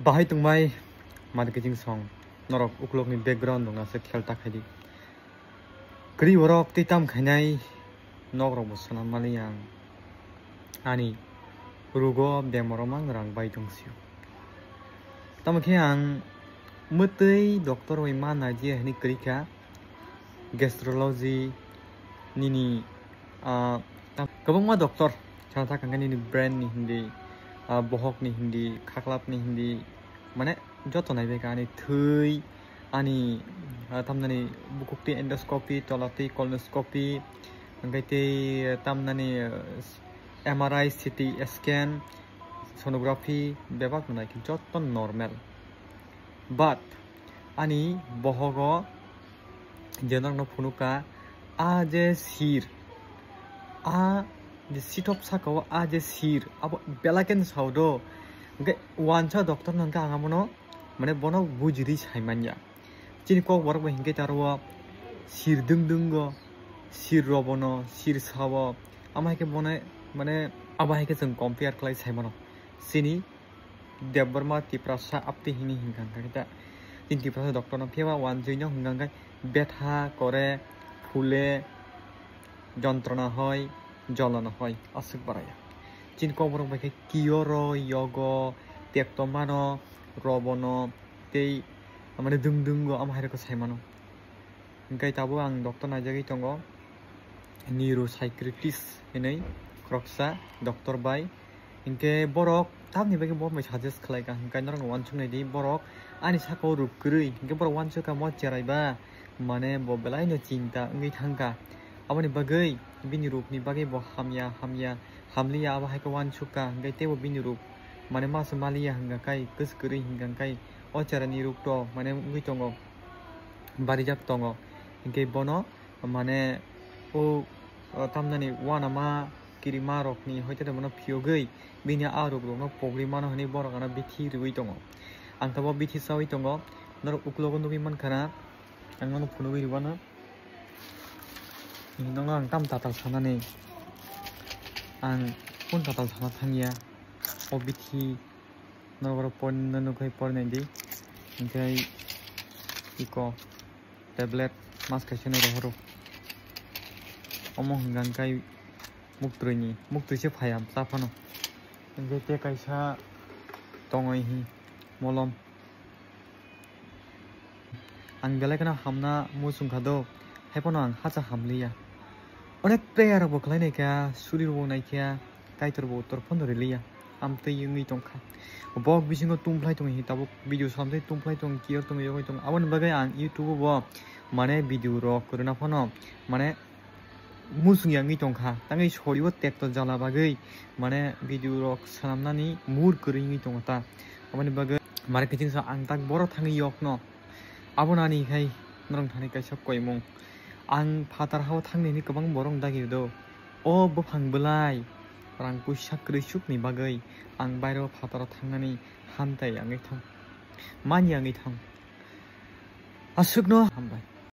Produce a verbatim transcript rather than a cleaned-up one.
Bahai tongbai, mani kiching song, norok ukulokni background rok nasa khel ta khaidi. Kwrwi borok tei tam khainai nok rok bo swnam mani ang ani rugo bemaro mang rang bai tong sio. Tamo khe ang mwtwi doctor bai ma naidi hwnwi kwrwi kha, gastrology nini, ah, kwbangma doctor sana thang kha nini brain ni hindi, ah, bohok ni hindi, khaklap ni hindi, mane joto naibai kha ani thwi, ani, ah, tamnani bukuk twi endoscopy, tola twi colonoscopy, hwnkhe tei, ah, tamnani, ah, M R I, C T scan, sonography bebak no naikhe joto normal. But ani bohogo je norokno phunukha, a je sir, a je sithop sakao a je sir, abo belai kheno sao do. Hwnkhe wansa doctor no hwnkhe ang abono, mane, bono bujirwi saimanya. Chini kokborok bai hwnkhe tei aro o sir dwng dwngo, sir robono, sir sao, amo hai khe bono, mane, abo hai khe chwng compare khlai saimano. Chini Debbarma Tiprasa aptwi hini hwnkha hwnkha khe ta. Chini Tiprasa doctor no phiyaba wanjwi no hwnkha hwnkha betha kore, phule, jontrona hoi, jolona hoi, aswk baraya. Chini kokborok bai khe kiyoro, yogo, tektomano, robono, tei, mane, dwng dwngo, amo hai rokhe saimano. Hwnkhe tabuk ang doctor naijagwi tongo, neuropsychiatrist hinwi khoroksa doctor bai. Hwnkhe borok tamni bagwi bo bai suggest khlaikha, hwnkhe norok uansuk naidi, borok ani sakao ruk kwrwi, hwnkhe borok uansukha mo cherai ba, mane, bo belaino chinta wngwi thangkha. Aboni bagwi bini rukni bagwi bo hamya, hamya, hamliya, abo hai khe uansukha, hwnkhe teibo bini ruk, mane, ma se maliya hwnkha khai kwswk kwrwi hwnkha khai o cherani ruk to, mane, wngwi tongo, barijak tongo, hwnkhe bono, mane, o, o tamnani uanama kirima rokni hoite bono phiyogwi bini a ruk rokno pogri mano hwnwi borok ano bithi riwi tongo. Ang tabuk bithi sawi tongo, norok uklogo nugwi mankha na, ang nono phunugwi rwano. Nono ang tam tatal sanani, ang kun tatal sana thangya, o bithi norok oro porno nukwi pornai di, hwnkhe iko tablet mas kaisa nai rohoro. Omo hwnkha hwnkhe muktwini, muktwi se phai ang ta phano. Hwnkhe tei kaisa tongwi hi molom. Ang belai kheno hamna muchung kha do, hai phano ang hacha hamliya. Onek prayer rok bo khlai nai kha, suri rok bo nai kha, Kaitor bo uttor phano riliya. Amtwi wngwi tongkha. Bok bisingo tungphlai tongo hi tabuk video samtwi tungphlai tongo, kiyor tongo, yogwi tongo. Aboni bagwi ang YouTube o bo mane video rok kwrwna phano mane muchung ya wngwi tongkha. Tangwi sorio tekto jala bagwi mane video rok swnamnani mood kwrwi wngwi tongo ta. Aboni bagwi mane kiching sa ang tak boro thangwi yokno. Abono ani khai norok thani kaisa koimung. Ang phatar hao thangni hwnwi kwbang borok dagi rw do. O buphang bwlai rang puisa kwrwi sukni bagwi ang bairo phataro thangnani hamtai wngwi thang. Manya wngwi thang. Aswkno hambai.